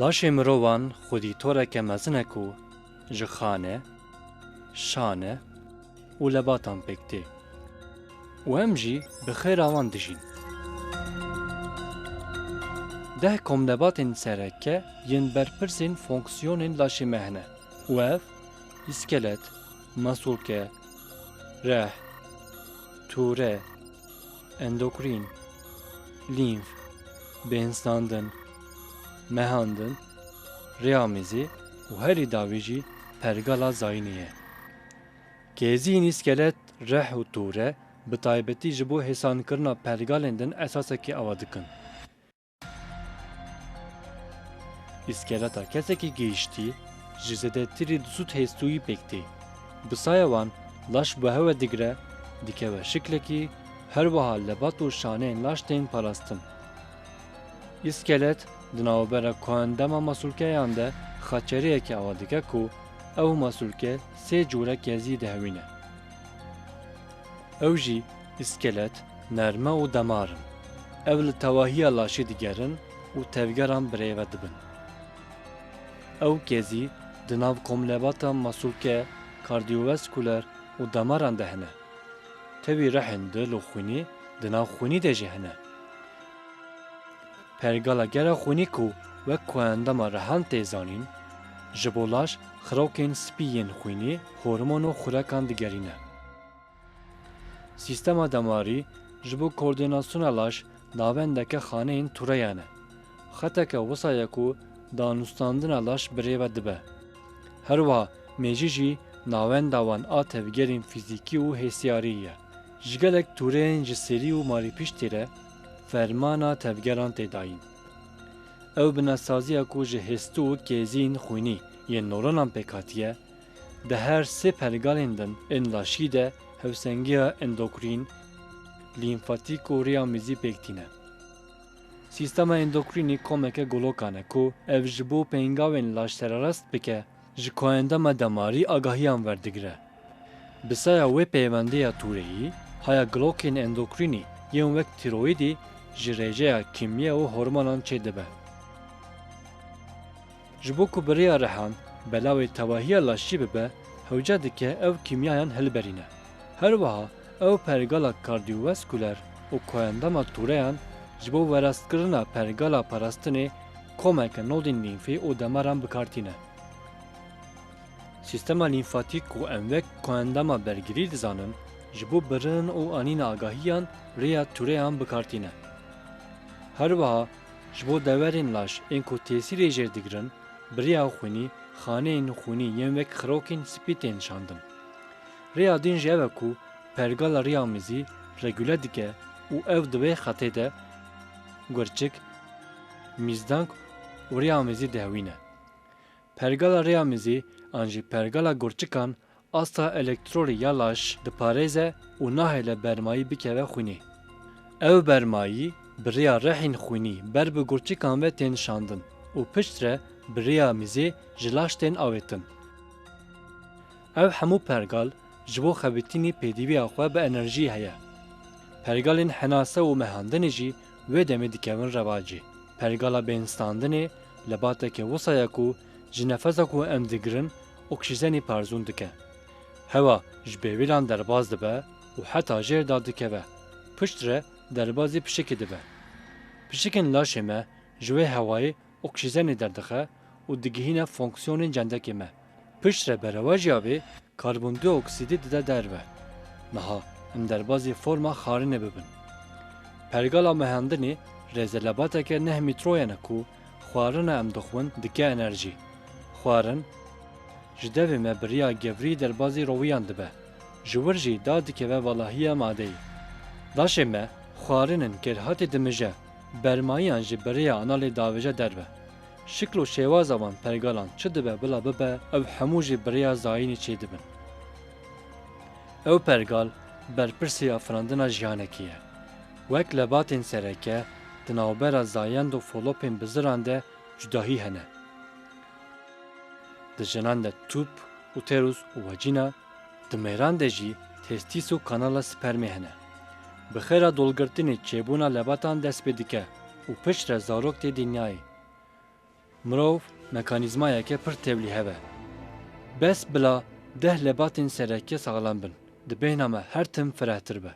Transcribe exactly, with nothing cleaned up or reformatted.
Laşê mirovan xwedî toreke mezin e ku ji xane, şane û lebatan pêk tê û em jî bi xêra wan dijîn. Deh komlebatên sereke yên berpirsên fonksiyonên laşê me hene û ev, îskelet, masûlke, reh, tûre, endokrîn, lîmf, bêhnstandin, mehandin, rêya mizî û herî dawî jî pergala zayînê ye. Kêziyên îskelet, reh û tûre bi taybetî ji bo hêsankirina pergalên din esasekî ava dikin. Îskeleta kesekî gihîştî ji zêdetirî du sed hêstûyî pêk tê. Bi saya wan, laş bi hewe digire, dikeve şiklekî, her wiha lebat û şaneyên laş tên parastin. Îskelet di navbera koendema masûlkeyan de xaçeriyekê ava dike ku ew masûlke sê cûre kêzî dihewîne. Ew jî îskelet, nerme û demar in. Ev li tevahiya laşê digerin û tevgeran birêve dibin. Ew kêzî di nav komlebata masûlke, kardiyovaskuler û demaran de hene. Tevî rehên dil û xwînî di nav xwînî de jî hene. Pergala gera xwînî ku wek koendema rehan tê zanîn, ji bo laş xirokên spî yên xwînî, hormon û xurekan digerîne. Sîstema demarî ji bo koordînasyona laş navendeke xaneyên tûreyan e. Xeteke wisa ye ku danûstandina laş birêve dibe. Her wiha mêjî jî navenda wan a tevgerên fîzîkî û hêsiyarî ye. Ji gelek tûreyên ji serî û marîpiştî re fermana tevgeran tê dayîn. Ew binesaziya ku ji hêstû û kêziyên xwînî yên noronan pêk hatiye, di her sê pergalên din ên laşî de hewsengiya endokrîn, lîmfatîk û rêya mizî pêk tîne. Sîstema endokrînî komeke gulokan e ku ev ji bo pêngavên laş sererast bike, ji koendema demarî agahiyan werdigire. Bi saya wê peywendiya tûreyî, haya gulokên endokrînî yên wek tîroyîdî ji rêjeya kîmya û hormonan çêdibe. Ji bo ku bi rêya rehan belawê tevahiya laşî bibe, hewce dike ew kîmyayan hilberîne. Her wiha ew pergala kardiyovaskuler û koendema tûreyan ji bo werastkirina pergala parastinê komeke nodên lîmfê û demaran bi kar tîne. Sîstema lîmfatîk ku em wek koendema bergirî dizanin, ji bo birin û anîna agahiyan rêya tûreyan bi kar tîne. Her wiha ji bo deverên laş ên ku tesîrê jêr digirin, bi rêya xwînî, xaneyên xwînî yên wek xirokên spî tên şandin. Rêya din jî ev e ku pergala rêya mizî regule dike û ew di vê xetê de gurçik, mîzdank û rêya mizî dihewîne. Pergala rêya mizî an jî pergala gurçikan asta elektrolî ya laş diparêze û nahêle bermayî bikeve xwînê. Ew bermayî bi rêya rehên xwînî ber bi gurçikan ve tên şandin û piştre bi rêya mizê ji laş tên avêtin. Ev hemû pergal ji bo xebitînê pêdiviya xwe bi enerjiyê heye. Pergalên henase û mehandinê jî wê demê dikevin revacê. Pergala bêhnistandinê lebateke wisa ye ku ji nefesa ku em digirin oksîjenê parzûn dike. Hewa ji bêvîlan derbas dibe û heta jêr dadikeve. Piştre derbazî pişikê dibe. Pişikên laşê me ji wê hewayê oksîjenê derdixe û digihîne fonksiyonên cendekê me. Piştre berewajiya vê karbondioksîdê dide derve. Niha em derbazî forma xwarinê bibin. Pergala mehandinê rêzelebateke neh mîtroyan e ku xwarina em dixwin dike enerjî. Xwarin ji devê me bi riya gevrî derbazî roviyan dibe. Ji wir jî dadikeve valahiya madeyê. Laşê me xwarinin kêrhatê dimije, bermayiyan jî bi rêya analê davêje derve. Şikl û şêwaza van pergalan çi dibe bila bibe, ew hemû jî bi rêya zayînê çêdibin. Ew pergal berpirsê afirandina jiyanekê ye. Wek lebatên sereke, di navbera zayend û folopên biziran de cudahî hene. Di jinan de tûp, uterus û vacîna, di mêran de jî testîs û kanala spermê hene. Bi xêra dolgirtinê çêbûna lebatan dest pê dike û piştre zarok tê dinyayê. Mirov mekanîzmayeke pir tevlîhev e. Bes bila deh lebatên sereke saxlem bin, di bêhna me her tim firehtir be.